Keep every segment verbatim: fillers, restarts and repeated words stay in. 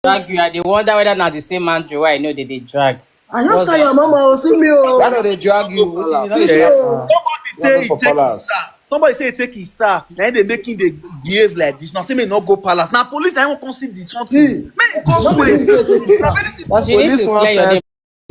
drag you. I dey wonder whether na the same Andrew wey I know dey dey drag. I just tell your mama, oh, see me, oh. Why don't they drag you? Wetin you know dey See me, sharp oh. now? Somebody You wan say go he for take his palace. star. Somebody say he take his star. Na him dey make him dey behave like this. Now say me no go palace. Now police na him come see the something. See, Make him go nobody swear. dey take his star. But you need Police to wan clear your fence name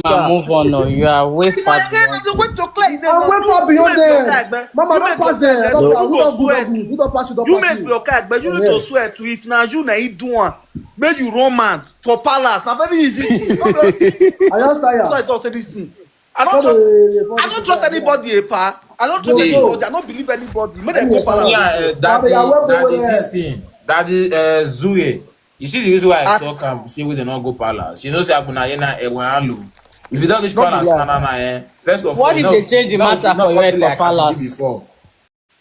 and star. move on. No, you are way You far are here beyond. Not going to clear him. I'm way far beyond them. Mama, don't pass them. Don't You pass. Who go don't do swear. that? Who don't pass? Who don't You pass? make your car, but you need Yeah. to swear to. If na you na he do one, make you run mad for palace. Na very easy. I just That's why I tired. talk say this thing. I don't Come trust. dey- I don't trust anybody, eh, pa. I don't trust Go, anybody. go. I don't believe anybody. Make them Yeah. go palace. Yeah, uh, Baba, you are daddy, well daddy, behaved. This thing, daddy, uh, Zue. You see the reason why I At- talk am say we dey not go palace. You know say Agbona Yena Ewanlu. If you don't reach No be palace, lie. na na na eh. First of all, What you if know, they change the you know, matter you know, for your head be for like as you be palace? Before.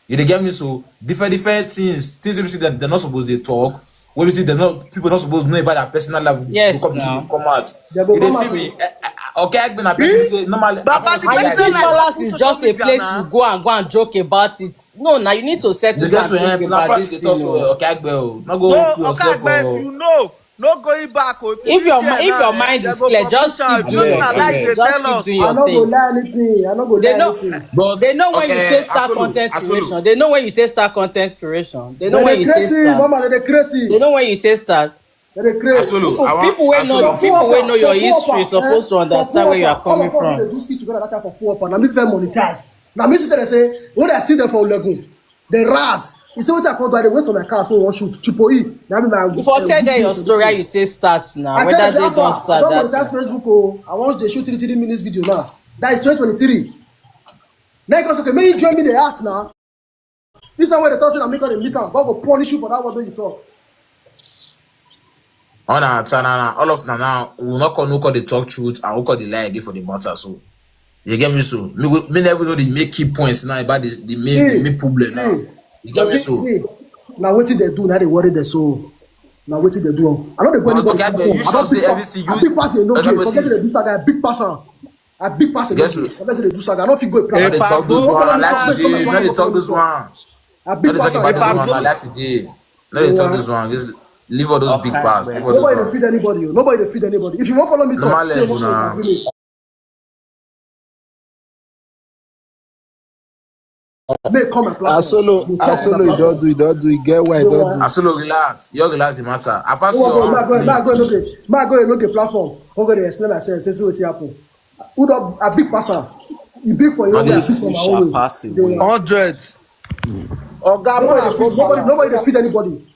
You dey get me? So different, different things, things we see them, they're not supposed to talk. When we see them, not people not supposed to know about their personal life. Yes, Go come, now. Come out. They go You dey come feel out. Me? Eh, eh, okay, Agbona person say normally. Baba, I the don't I like think personal life palace on is social just a media place na. You go and go and joke about it. No, now you need to set The it down guys who and have think na about palace this they talk thing. So Oh. okay, Agbe o. No So go put okay, yourself Agbe, for. You know, no going back. Oh, If your mi- if your now, mind they is go clear, publish just am. keep doing Just your na lie things. they Just tell keep us. doing I your no go things. lie anything. I no go They lie know. Anything. But They know when you okay, take start Asolo, content Asolo. Creation. They know when you take start content creation. They know They when dey you take crazy, mama. start. They dey crazy. They know when you take start. They dey crazy. Asolo, People, I want people wey know Asolo. People wey know your For four history upper, Supposed to eh, understand for where you four are coming upper, all of us from. Dey do skit together that time for four upper. Na me first monetize. Na me sit there say when I see them for Legun, the Raz. You see what I come do? I dey wait for my car so we wan shoot. Chipo E. Na me my. If I tell them your story, how you take start now, I whether tell they you don't how far. I start don that monetize thing. Facebook o. I wan dey shoot three three minutes video now. That is twenty twenty-three. Now you come say, okay, make you join me the art now. This one wey dey talk say na me come dey meet am. God go punish you for that word wey you talk. Ona tanana, all of na now we will not call no call the talk truth and we call the lie again for the matter. So you get me? So me we- me never know the make key points now about the the main the See, main problem now. see, You get me? see, So see. Na wetin they do, na dey worry them so. Na wetin they do am. I no dey go But anybody. okay, Agbe, you I sure don say big pass. Everything I you big pass Enoke. okay, but Forget see, the big saga. I big pass am. I big pass Guess Enoke. what? Forget the big saga. I no fit go a Not plan. the talk those Epa, one. go Life palace. today. Not the talk those one. I Not big the talk pass am. About those Epa, one. go. Life today. Not the talk those one. Just leave all those big past. Leave all those Nobody dey one. Feed anybody. Nobody dey feed anybody. If you wan follow me talk, Normal say you level wan now. agree me. May come and platform. Asolo, You talk on Asolo, the you don't platform. Do, you don't do, you get why you You don't want do. Asolo, relax. You relax the matter. I first No, your go, own go, go, thing. go, okay. Ma go, okay, platform. Go, go, dey explain myself. Say, see what happen. Who don a big passer? E big for your Not own, the I big for my Shall own. pass Dey away. yarn. Hundred. Oga, Nobody dey feed, nobody, nobody dey feed anybody.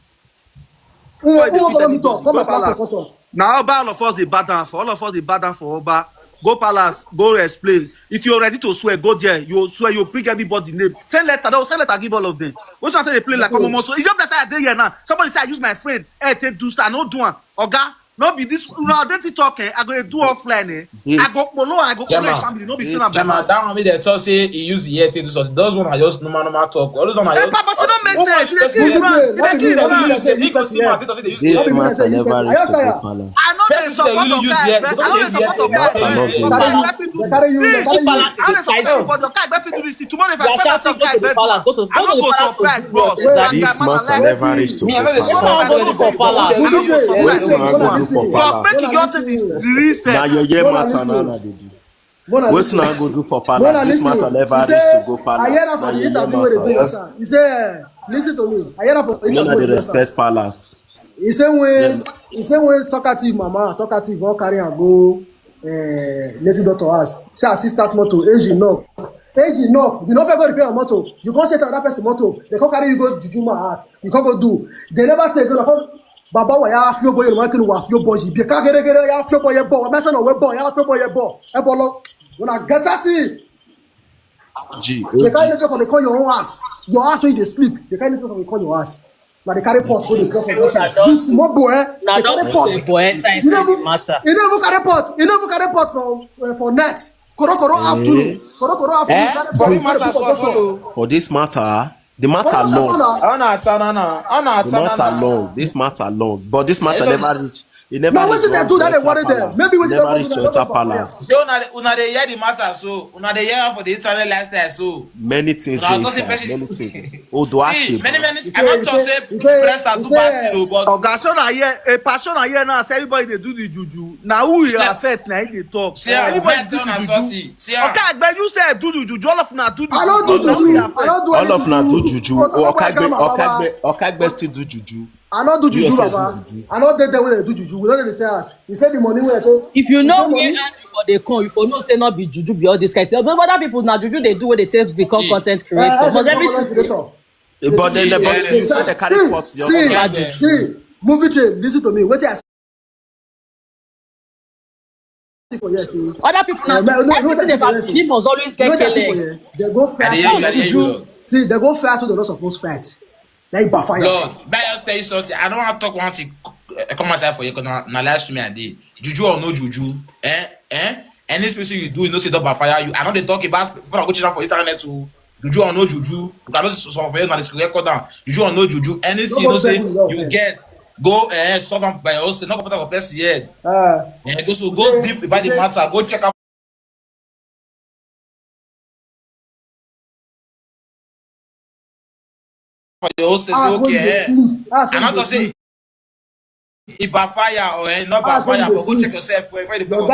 Who Nobody who dey wan feed follow me talk? anybody. Come Go and pass palace. for talk. Now Oba, all of us dey bow down for all of us dey bow down for Oba. Go palace, go explain. If you're ready to swear, go there. You swear, you bring everybody name. Send letter, no, send letter, give all of them. Which one say they play like common monster? It's your place I dey here now. Somebody say I use my friend. Hey, take do star, no do one. Oga, no be this. Una dey talk, eh? I go dey do offline, eh? I This go polo, I go polo Jama. Family. No be say na this Jama, that one me dey talk say he use the head take do something. Those one are just normal normal talk. All those one are Hey, just Papa, no make sense. You dey Person see dey man, use you dey the see head, man. use the head, he go see man, take the use the this head. matter never reach to the palace. I know they Person dey support really your use guy. the head. I They know don't they use the head support take your do guy. something. They They carry you, they carry you, See, they carry I you. know they support your guy. But if you do this thing, tomorrow if I You are feel like shouting some guy, to the but palace. Go to I go no to the go palace to surprise, do bros. What exactly? This matter never reach to Me, I know the they palace. Una go do for palace. Wetin una go do for palace? But make you just take the risk. Na yeye Una matter listen. na na dey do. Mona Wetin listen. una go do for Mona palace? This listen. Matter never He reach say, to go I hear palace. that Na for the yeye interview wey dey matter. do last time. He say, eh, listen to me. I hear that for the Make una interview dey wey dey last time. Respect palace. He say when he say when talkative mama, talkative wan carry am go eh, native doctor house. Say I see start motor, age enough. Age enough. You no fit go repair your motor. You come set another person motor. They come carry you go Jujuma house. You come go do. They never take go. Come Baba wa ya fio boy, wa kinu wa fio boy. Be ka gere gere ya fio boy bo. Mesa no we bo ya fio boy bo. E bo lo. When I get at it, G they O carry G. you for the call your own ass. Your ass when you dey sleep. They carry you for the call your ass. Now they carry pot go dey drop for that side. This small boy, eh? Na They carry just pot. say boy enter You know, inside the matter. You never carry pot. You never carry pot from uh, for net. Koro koro afternoon. Koro koro afternoon. Eh? Carry For pot, this carry matter, pot so for doctor. Asolo. For this matter, the matter What about long. Asolo? Ona tanana, ona The matter tanana. Long. This matter long. But this matter Yes, never reach. E never reach, wetin dem do that dey worry dem? Maybe wetin never reach to enter palace. So una dey una dey hear the matter so una dey hear am for the internet lifestyle so. Many things dey inside, many things. Odo Ake. See, many many I no talk say press na do bad thing o, but Oga, so na here, a passion na here now, say everybody dey do the juju. Na who e affect na him dey talk. See am, everybody do the juju. See am. Oga Agbe, you sef do the juju. All of una do the juju. I no do juju. I no do anything. All of una do juju. Okagbe, Okagbe, Okagbe still do juju. I no do juju, Baba. I no dey there wey dey do juju. We no dey the same house. He say the money wey I take. If you know where Andrew for dey come, you for know say no be juju be all this kind thing. But other people na juju dey do wey dey take become content creator. But everything. But then the body say they carry pot. See, see, movie train. Listen to me. Wetin I see for here, see. Other people na everything dey for dem must always get kele. They go fry. See, they go fry to the not suppose fight. Like backfire. Lord, may I just tell you something? I don't want to talk one thing. Come outside for you because na live stream I dey. Juju or no juju, eh, eh? Any special you do, you know say don backfire you. I know they talk about before I go check for internet to juju or no juju. You can also some of you na the record down. Juju or no juju, anything you know say you get, go eh solve am by your own. No go put up a person head. Ah. Eh, go so go deep about the matter. Go check out. For your own say, ah, okay, eh. I not to say if I fire or eh, not by fire, but go check yourself where the book.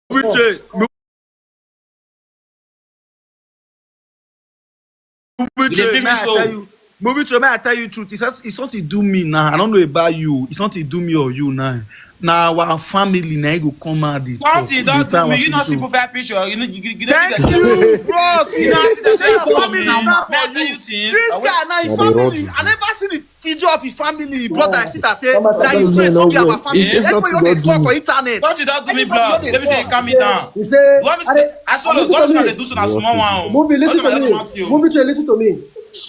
Movie train, may I tell you, movie train, may I tell you truth? It's, it's something do me now. I don't know about you. It's something do me or you now. Na our family na him go come out dey talk. Something don do me. You no see profile picture. You no you you no see that. Thank you, bros. You no see that. This guy na him family. This guy na him family. I never see the video of his family, brother and sister say that his friend no be our family. Everybody wey dey talk for internet. Something don do me, bro. Let me say calm me down. He say, I solo. What una dey do so na small one. Movie, listen to me. Movie train, listen to me.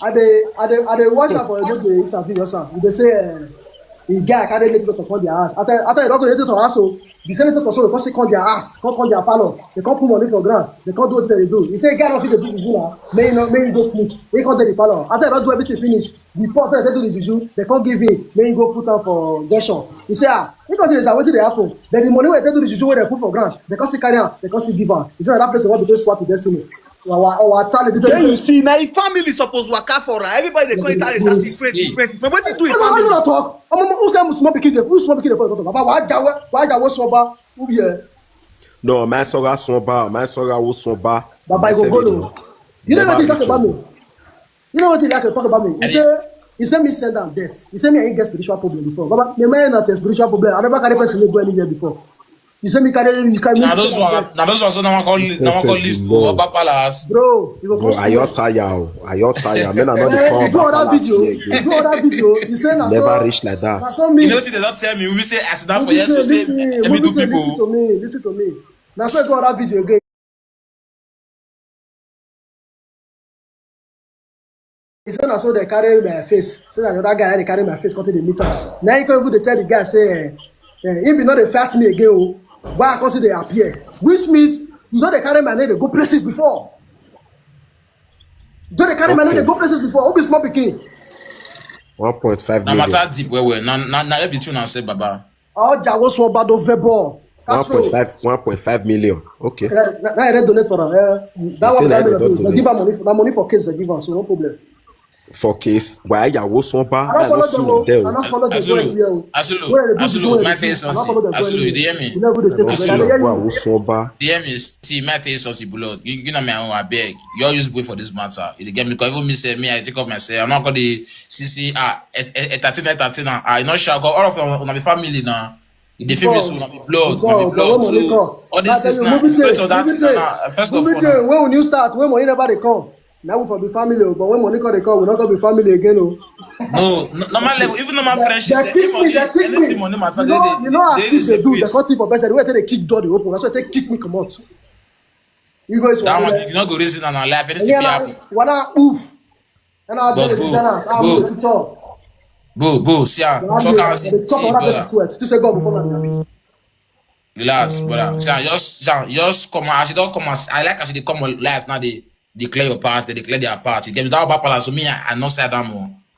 I dey I dey I dey watch am for Edo dey interview just now. He dey say. The guy carry later to come their house. After after he don go later to house, so the same later to so come still come their house, come come their parlor. They come put money for ground. They come do what they do. He say guy no fit dey do juju na. May he no may he go sleep. He come dey the parlor. After he don do everything finish, the pot wey they do the juju, they come give him. May he go put am for junction. He say ah, he come say sir, wetin dey happen? Then the money wey they do the juju wey they put for ground, they come still carry am. They come still give am. He say na that place wey be dey swap with destiny. Our our talent. Then you see now, if family suppose waka for her, everybody dey call it talent. That's different, different. But wetin do if family? Wetin una talk? Omo, who say small pikin dey? Who small pikin dey for the bottom? Baba, wa jawe, wa jawe soba. Who be here? No, my soga soba, my soga wo soba. Baba, you go go no. You know wetin you talk about me? You know wetin you like to talk about me? You say you say me send am debt. You say me I get spiritual problem before. Baba, me man na spiritual problem. I never carry person go anywhere before. You say me carry you carry me. Na those one, na those one. So now I call, now I call list for Oba Palace. Bro, you go go. Ayota yao, ayota yao. Men are not the power. You do other video. You do other video. You say na so. Never reach like that. Na so me. You know what they don't tell me? We say I sit down for here so say let me do people. Listen to me. Listen to me. Na so I do other video again. He say na so they carry my face. Say na the other guy dey carry my face come take dey meet am. Na him come even dey tell the guy say eh, eh, him be no dey fight me again o. Why I come see dey appear? Which means you no dey carry my name dey go places before. You no dey carry my name dey go places before. Who be small pikin? One point five million. Na matter deep well well. Na na na help the two na say baba. Ọjà wo sun ọba tó fẹ́ bọ̀. One point five, one point five million. Okay. Now I don donate for am. Eh, that one, that million, they give am money. Na money for case they give am, so no problem. For case, why you was one bar? I don't follow them. I don't follow them. Asulu, Asulu, Asulu, my face on Asulu, you hear me? You never dey stay together. You hear me? See, my face on blood. You, you know me, I beg. You all use way for this matter. You get me? Because even me say me, I take off myself. I'm not gonna C C R, eh, eh, eh, thirteen, eh, thirteen, ah, ah, you know, shall go all of them, una be family now. You dey feel me so, una be blood, una be blood. So all these things now, depends on that thing now. First of all, when we new start, when money never dey come, now we for be family, oh, but when money come dey come, we not gonna be family again, oh. No, n- normal level, even normal friendship, they say, kick me, money, they kick anything me. Money matter, you know, they, they, you know, as they, they, they do, they can't even best. The way they kick door, they open. That's why they kick me, come out. You guys, that one, you not go reason on our life. Anything fit happen. Wanna oof. And I just tell us how we talk. Boo, boo, see, I'm talking as a talk about this sweat. Just say God before me. Relax, brother. See, I just, see, I just come as you don't come as I like as you come life now. They declare your past, they declare their part. You get me that bad palace. So me, I, I not say that more.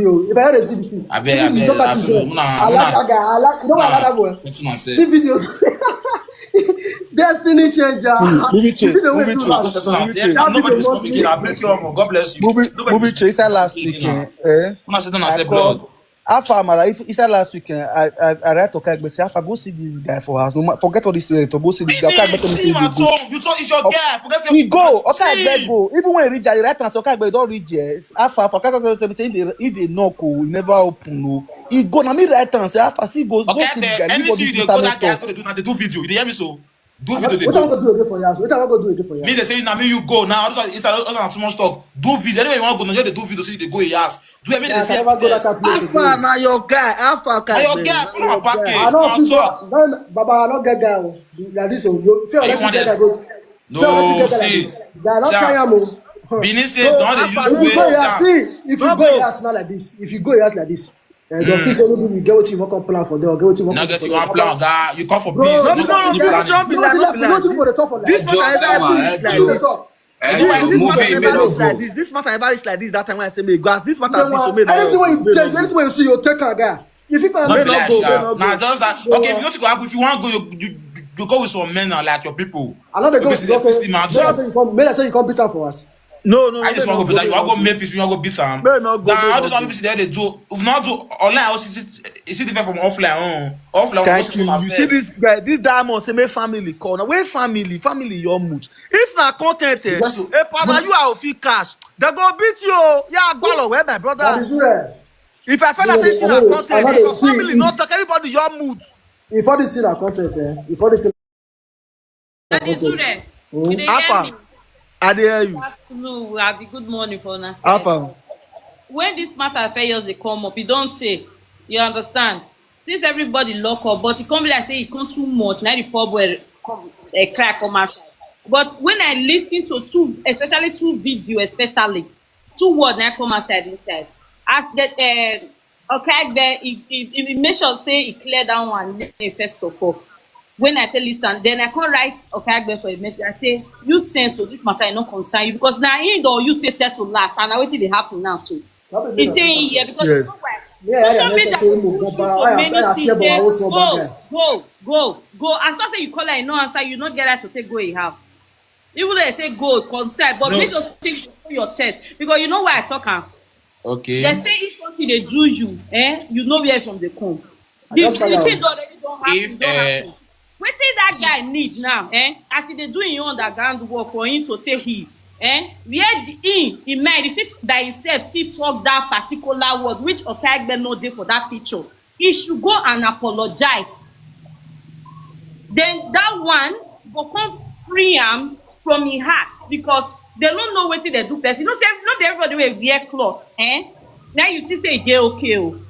me o. If I hear the C B T, Abeg, abeg, you don't I catch feel it. una, I like una, that guy. I like, you know what I like that boy? Settle una sef. See videos. Destiny changer. Movie You see Chase, the way Movie you Chase, laugh. Una settle una Movie sef. Chase, That Nobody video must must begin. be I bless you all. God bless you. Movie, Nobody Movie must Chase. Inside last begin weekend, now. eh? Una settle una I sef, called blood. Alpha Amara. If inside last weekend, I I, I write to Kagbe say, "Alpha, go see this guy for house. No ma-, forget all this thing. To go see this guy." Kagbe Finish tell me him say at he go. Home. You talk, it's your Oh, guy. Forget he say go. Okay, see Kagbe him. Go. Even when he reach, I write and say, "Okay, Kagbe don reach here." Alpha for Kagbe tell me say he dey, he dey knock o, he never open o. He go. Na me write and say, "Alpha, see go, go Okay, see this the guy." Me go anything see you this dey go that guy senator. go dey do na dey do video. You dey hear me so? Do What, video dey what I go. go do again for you? What I go do again for you? Me dey say na me you go now. All this one, it's all, all this one too much talk. Do video. Anyway, you want go, no, just dey do video. So you dey go your house. Do everything. Yeah, I See can never go that evidence. place Alpha, again. Na your guy. Alpha, Na your Kagbe, guy. Na Follow your our package. guy. I don't Now feel talk. go. No, Baba, I don't get guy. Oh. Like this, oh, you feel Are you like you one get that's guy go. Feel like you No, get guy like see, this. They are not see, try am. Oh. Benin say No, don't dey Alpha, If use you go way here, down. see, if you No go go. here, smell like this. If you go here, like this. Uh, the office, everybody, you get what you want to plan for them, get what you want Now to get for you them. one plan, guy. You come for Bro, peace. No, You no, come for no, the no, planning. don't be You like, know don't what be you know like what this. you want to talk for This like. matter Joe ever Tema, reach eh, like Joe. You Eh, know what Joe, you This matter movie ever made reach us like go. This. This matter ever reach like this. That time when I say, "May go as this matter You be know so what? made Anything when you made take, anything when you see, you take a guy. If you can Not make be no like go, sha. no Nah, go. just that. No, Okay, if you uh, want to go, if you want to go, you, you, you go with some men now, like your people. I know they You go go see the okay. fifty man. May I say you come, may I say you come beat am for us. No, no, I just no, want to no, beat you. no, I go no. Make peace. You want to go beat am. No, no, go, Nah, no, all no, this no. One people say they do. If not do online, I see, you see different from offline. Oh, offline. Thank you. You see this guy, this diamond say make family call. Now where family, family your mood. If na content, eh, Yes, sir. If na you, I will feel cash. They go beat you. Oh. Yeah, Agbalo, where my brother? That is real. If I feel No, like no, anything no, na no, content, I know because they see family if- not talk, everybody your mood. If all this thing are content, eh? If all this thing That is true. Eh? Mm. You dey hear Alpha, me? I dey hear you. Good afternoon, we have a good morning for una side. Alpha, When this matter affair just dey come up, you don't say, you understand? Since everybody lock up, but it come be like say it come too much. Now the pub where come a crack come outside. But when I listen to two, especially two video, especially two word now come outside inside. As the uh, okay, there he, he, he make sure say he clear that one name first of all. When I tell listen, then I come write Okagbe for a message. I say, you sense so this matter is not concern you because now he don't you stay settle last and now wetin dey happen now so. He say yeah because Yes. you know why. Yeah, yeah, Social yeah, media yeah, go yeah, push you for many things. Go, go, go, go. As long say you call her, you know answer, you no get right to take go a house. Even though they say gold concern, but No. Make those things for your test, because you know why I talk am. Okay. They say if something they do you, eh, you know where from they come. The, Just the like things already don't happen. If, Don't eh, happen. Wetin that guy need now, eh? As he dey do him underground work for him to take heal, eh? Where the him in mind, he fit by himself still talk that particular word which Otaegbe no dey for that picture. He should go and apologize. Then that one go come free am from him heart, because they don't know wetin they do person. You know say no be everybody wey wear cloth, eh? Now you see say e dey okay o.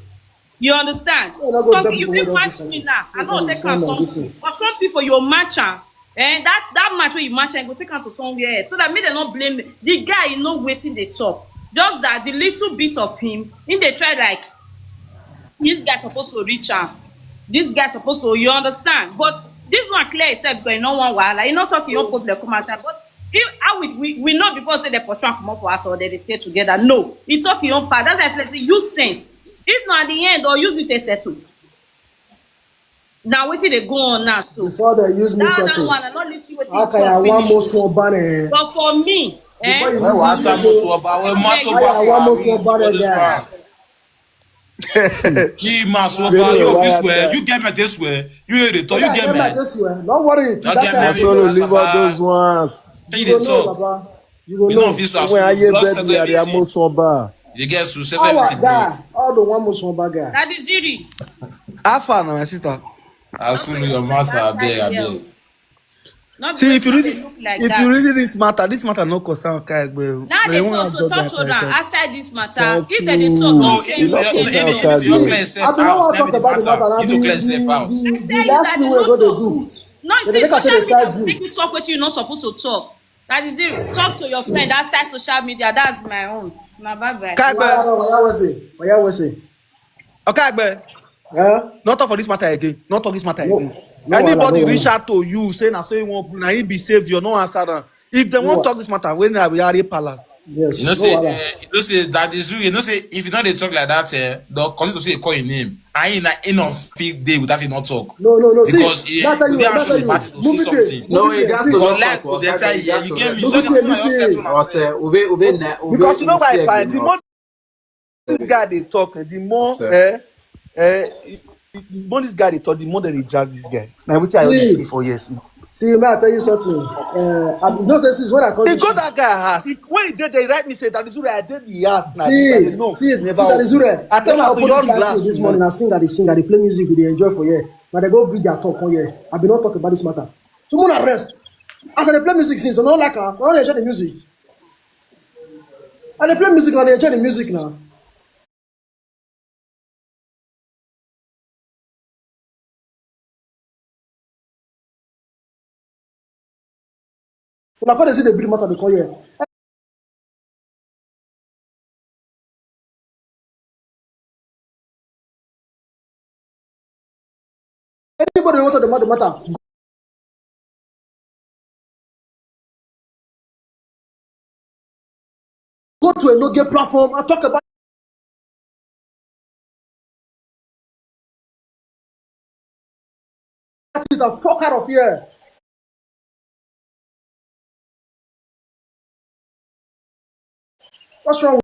You understand? You no go Some beg you people fit wey don match do me something. Now. I Make know dem take come am and something. listen. But some people you match am. Eh, that that match wey you match am go take am to somewhere else, so that make dem no blame me. The guy, you know wetin dey sup. Just that the little bit of him, he dey try like this guy supposed to reach am. This guy supposed to, you understand? But this one clear himself because he no wan wahala. He no talk him own problem come outside. But he, how we, we we know before say they pursue am comot for house or they dey stay together. No, he talk him own part. That's why I say use sense. If na the end, or use it to settle. Na wetin dey go on now so. Before they use me That other settle. one, I no listen wetin How he can I talk want finish. Most one banner? But for me, Before eh, you Why use was me I settle. Musuoba? Why How can I want Most one banner? Guy? Ki Musuoba, Really, you why fit I swear. tell? You get me this way. You hear the talk. You Yeah, get get my me. This way. Don't worry. Don't That get time me. Asolo, leave all Baba. Those ones. Tell you You go the know, talk. Baba. You go You know. Don't feel so. When I hear Lost bed, we are the everything. Most one bar. You get so settle Our everything, bro. guy, all the one Most one bar guy. That is Ziri. How far now, my sister? Asolo, your matter, I beg, I beg. Not See, if you wetin really, dey look like if that. You really this matter, this matter no concern Otaegbe. Now They they won't talk have so judge talk my to them friend. Outside this matter. Thank If they dey you. talk, No, don't if say you It's don't not say anything. concern anything, you Otaegbe. clear yourself I don't know out. what Tell me talk the about the matter. matter. You need to clear yourself out. The, the, I'm the telling you last that thing they we no go dey talk do. good. No, They see, dey make am say social they try media do. make you talk wetin you no suppose to talk. That is it. Talk to your friend outside social media. That's my own. Na bye bye. Otaegbe, Oya, oya, we say, oya, we say. Otaegbe, Eh? Not talk for this matter again. Not talk this matter No, again. no wahala, Anybody no reach wahala. Out to you, say na so you want, na him be savior, no answer am. If they No won't wa- Talk this matter, when they are Palace. Yes, You know no say, wahala. uh, you know say that is you. You know say if you don't dey talk like that, eh, the continue to say call your name. I ain't in of fit day without you not talk. No, no, no. See, Because he, that's how you, they are that's how supposed you. to party to Movie say day, something. No, movie he day. gets to Because not life talk. go dey tell you. You get me? Movie So day, that's you why I say. settle now. Ose, ube, ube, na, ube, Because you know why, use fine. The again, more Ose. This guy dey talk, eh, the more, Ose. Eh, eh, the more this guy dey talk, the more they dey drag this guy. Now wetin I only See, see for years is. See, may I tell you something? Uh, I, you know, say since when I come He this go shit, That guy house. He, when he did, they write me say that is why I did the house now. See, No, see, see, never. That is where I tell when I you, open you this all last last week this you morning, know. I sing, I dey sing, I dey play music, we dey enjoy for here. But they go bring their talk on here. I be not talk about this matter. So, wanna rest. As I dey play music since, so no like her. I don't enjoy the music. I dey play music and I dey enjoy the music now. Una come dey see the big matter dey come here. Anybody wey want to talk the matter, go to a no get platform and talk about it and fuck out of here. What's wrong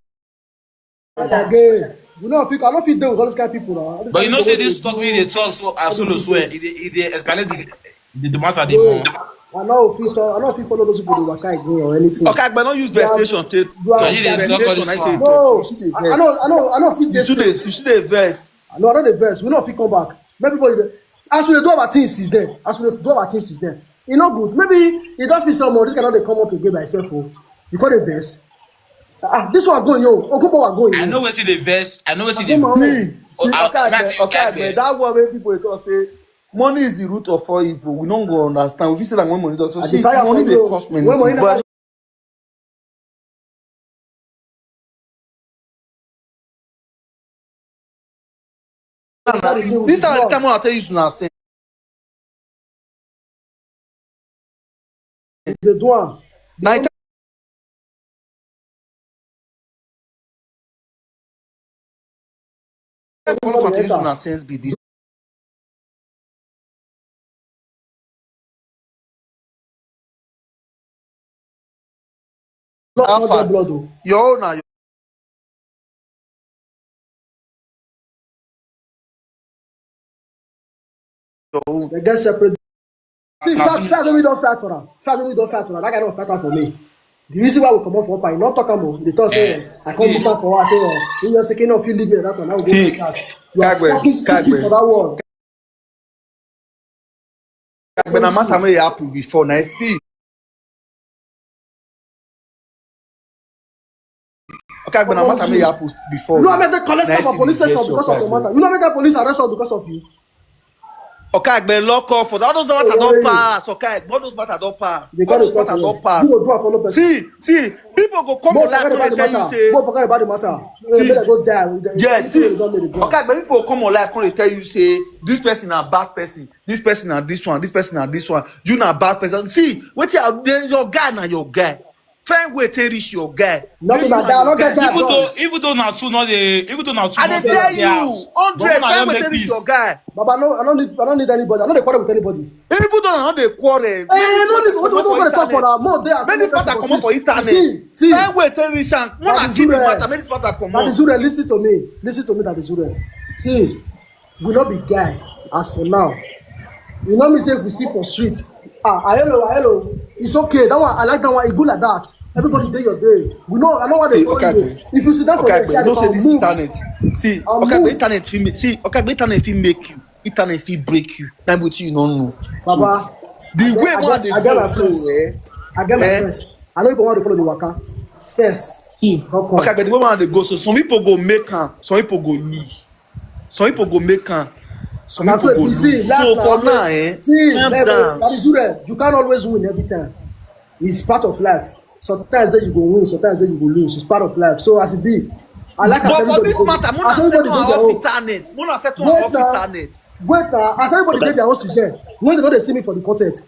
with that again? You know, if you cannot fit deal with all these kind of people now. But you know, say this talk really dey talk so as soon as swear, it dey it dey escalate the the, the matter the more. I know if you talk, I know if you follow those people, they waka again or anything. Okay, but not use You are- vex station take. you are- Na you dey Vex talk all station, this I one. take No, talk. You still dey I, I vex. know, I know, I know if you You just still dey, you still dey vex. No, I don't dey vex. We no fit come back. Make people dey- as we dey do our things since then, as we dey do our things since then, e no good. Maybe you don feel some more. This cannot dey come up again by itself. Oh, you come dey vex. Ah, this one go yo. Ogunbo one go yo. I know wetin dey vex. I know wetin dey Ogunbo vex. one. See, Oh, I- okay, Matthew, okay, okay. That one wey people dey talk say money is the root of all evil. We no go understand. We fit say that when money does so I see dey tire money for dey you. Cause many When things. money But never- That is it with this the time, blood. Time I tell you to say. They do am. Na Follow for this una sense be this. Blood, no get blood o. Your own na your own. They get separate. See, na fact, so fact, we don fight for am. Fact, we don fight for am. That guy don fight am for me. The reason why we comot for Opa, he no talk am o. He dey talk say, eh, I come meet am for her, say, eh, he just say, "Kene, if you leave me, that one, I will go to class." You are fucking stupid for that one. Kagbe, na matter wey happen before, na see. Okay, but na matter wey happen before. You know, I made the collect for police station because of your matter. You know, I made the police arrest us because of you. Okay, but lock up for that. All those matter don pass. Okay, all those matter don pass. All those matter don pass. You go do follow person. See, see, people go come online to tell you say, go forget about the matter. Make dem go die. Yes, see. Okay, but people come online come dey tell you say this person na bad person. This person na this one, this person na this one. You na bad person. See, wetin I, your guy na your guy. Find way take reach your guy. No be my guy, I no get guy. Even though, even though na two no dey, even though na two I dey tell you, hundred, find way take reach your guy. Baba, no, I no need, I no need anybody. I no dey quarrel with anybody. Even though I no dey quarrel, eh, no need, what, what, what, talk for now? More dey as make this matter comot for internet. See, see. Find way take reach am. When I see the matter, make this matter comot. Daddy Zure, listen to me. Listen to me, Daddy Zure. See, we no be guy as for now. You know me say if we see for street, ah, hello, hello. It's okay. That one, I like that one. It good like that. Everybody dey your day. We know. I know what they call you. If you sit down for the chair, you know say this internet. See, okay, but internet fit make, see, okay, but internet fit make you. Internet fit break you. Na wetin you no know. Baba, the way I get my friends. I get my friends. I no even want to follow the waka. Sense. Okay, but the way one dey go, so some people go make am, some people go lose. Some people go make am, some people go lose. So for now, eh, calm down. Daddy Zure, you can't always win every time. It's part of life. Sometimes then you go win, sometimes then you go lose. It's part of life. So as it be, I like as everybody dey their own. But for this matter, mona settle am off internet. Mona settle am off internet. Wait now, as everybody dey their own season. When they no dey see me for the content,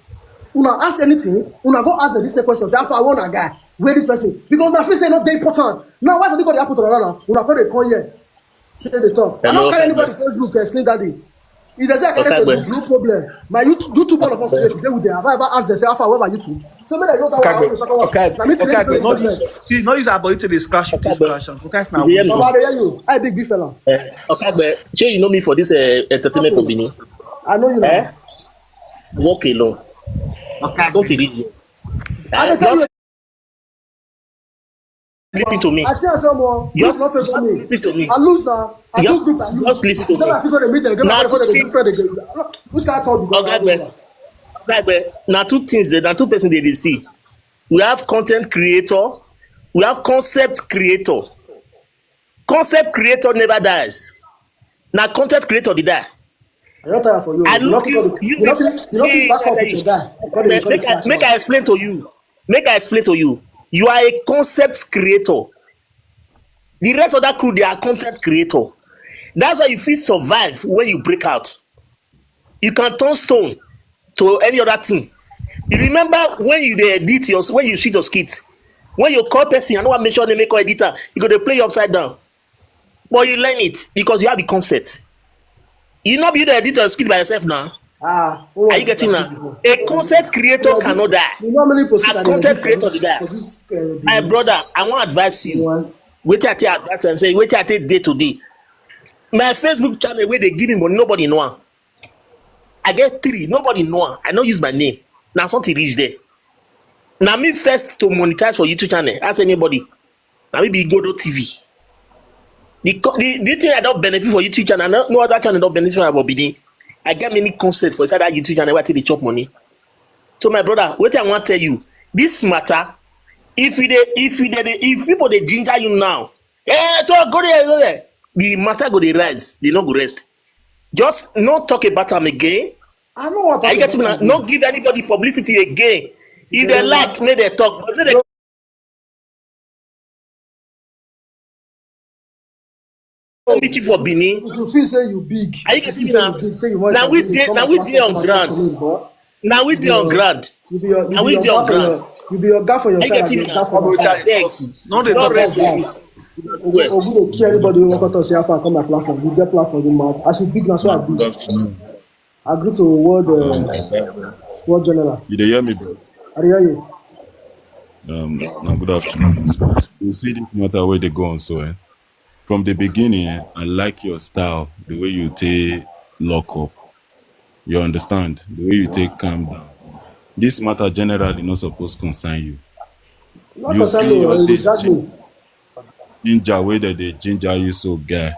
una ask anything, una go ask them this same question. Say, "How far, I want a guy. Where this person?" Because una feel say no dey important. Now, why everybody happen to una now? Una come dey come here. Say they talk. I don't carry anybody Facebook, eh, Slim Daddy. If they say I carry Facebook, no problem. My YouTube, YouTube, all of us create today with them. Have I ever asked them, say, "How far, where my YouTube?" So make I go that one, I want to second one. Na me create the content. See, no use our body to dey scratch you, take scratch am. Sometimes na we. Baba, I dey hear you. I big, big fella. Eh, Okagbe, shey you know me for this, eh, entertainment for Benin? I know you now. Eh? Walk alone. Don't you read me? I dey tell you. Listen to me. I tell someone, just, just listen to me. I lose now. I do group, I lose. Just listen to me. Now, two things. Which kind of talk? Okagbe, Okagbe, na two things dey, na two person dey dey see. We have content creator, we have concept creator. Concept creator never dies. Na content creator dey die. I don tire for you. I look you, you, you, see, make I, make I explain to you. Make I explain to you. You are a concept creator. The rest of that crew, they are content creator. That's why you fit survive when you break out. You can turn stone to any other thing. You remember when you dey edit your, when you shoot your skit, when you call person, I no wan mention name, make call editor, you go dey play you upside down. But you learn it because you have the concept. You no be the editor of skit by yourself now. Ah, are you getting now? A concept creator cannot die. A content creator dey die. My brother, I wan advise you. Wetin I take advise am say, wetin I take dey today. My Facebook channel wey dey give me money, nobody know am. I get three, nobody know am. I no use my name. Na something reach there. Na me first to monetize for YouTube channel. Ask anybody. Na me be Igodo T V. The, the, the thing I don benefit for YouTube channel, no, no other channel don benefit for Benin. I get many concerts for inside that YouTube channel where I take dey chop money. So my brother, wetin I wan tell you, this matter, if you dey, if you dey, if people dey ginger you now, eh, to go there, go there, the matter go dey rise, they no go rest. Just no talk about am again. I know what. Are you getting me now? No give anybody publicity again. If they like, make they talk. But make they meeting for Benin. If you feel say you big, are you getting me now? Now we dey, now we dey on ground. Now we dey on ground. Now we dey on ground. You be your guy for your side. Are you getting me now? No dey talk. Ogu dey kill anybody wey wan come talk say how far come my platform. You get platform, you mad. As you big, na so I big. I greet to world, uh, world general. You dey hear me, bro? I dey hear you. Um, now, good afternoon. You see this matter where they go on so, eh? From the beginning, eh, I like your style, the way you take lock up. You understand? The way you take calm down. This matter generally not supposed to concern you. Not You concern see me, your you dey this drag me. Ginger, where they, they ginger you so, guy.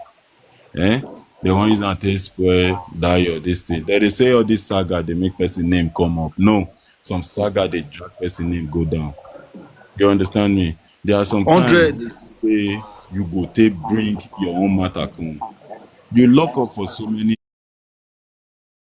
Eh? They want use and take spoil that your this thing. They, they say all this saga, they make person name come up. No, some saga, they drag person name go down. You understand me? There are some times Hundred. Say you go take bring your own matter come. You lock up for so many